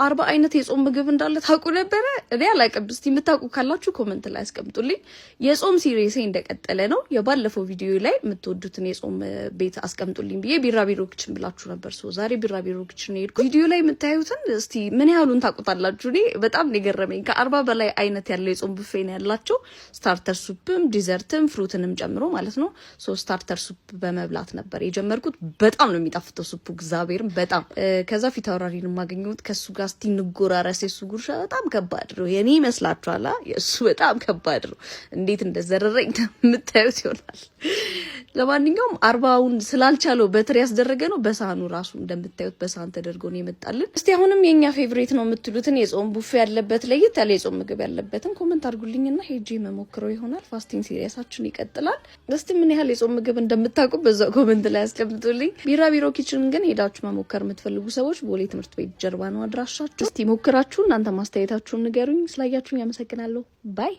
40 አይነት የጾም ምግብ እንዳለ ታውቁ ነበረ? እኔ አላውቅም። እስቲ የምታውቁ ካላችሁ comment ላይ አስቀምጡልኝ። የጾም series ኤ እንደቀጠለ ነው። የባለፈው ቪዲዮ ላይ የምትወዱትን የጾም ቤት አስቀምጡልኝ ብዬ ቢራቢሮ Kitchen ብላችሁ ነበር። So ዛሬ ቢራቢሮ Kitchen ሄድኩ። ቪዲዮ ላይ የምታዩትን እስቲ ምን ያህሉን ታውቁታላችሁ? እኔ በጣም ነው የገረመኝ። ከ40 በላይ አይነት ያለው የጾም ቡፌ ነው ያላቸው። Starter soup ም dessert ም fruit ንም ጨምሮ ማለት ነው። So starter soup በመብላት ነበር የጀመርኩት። በጣም ነው የሚጣፍጠው soup ኡ፣ እግዚአብሔርም በጣም። ከዛ ፊት አውራሪን የማገኘሁት፣ ከሱ ጋር እስቲ እንጎራረስ። የሱ ጉርሻ በጣም ከባድ ነው። የኔ ይመስላችኋላ? የእሱ በጣም ከባድ ነው። እንዴት እንደዘረረኝ የምታዩት ይሆናል። ለማንኛውም 40ውን ስላልቻለው በትሪ ያስደረገ ነው። በሳህኑ ራሱ እንደምታዩት በሳህን ተደርጎ ነው የመጣልን። እስቲ አሁንም የኛ favorite ነው የምትሉትን የጾም ቡፌ ያለበት፣ ለየት ያለ የጾም ምግብ ያለበትን comment አድርጉልኝና ሄጄ መሞክረው ይሆናል። Fasting series ኣችን ይቀጥላል። እስቲ ምን ያህል የጾም ምግብ እንደምታውቁ በዛው comment ላይ አስቀምጡልኝ። ቢራቢሮ Kitchen ግን ሄዳችሁ መሞከር የምትፈልጉ ሰዎች ቦሌ ትምህርት ቤት ጀርባ ነው አድራሻቸው። እስቲ ሞክራችሁ እናንተ ማስተያየታችሁን ንገሩኝ። ስላያችሁኝ አመሰግናለሁ። Bye.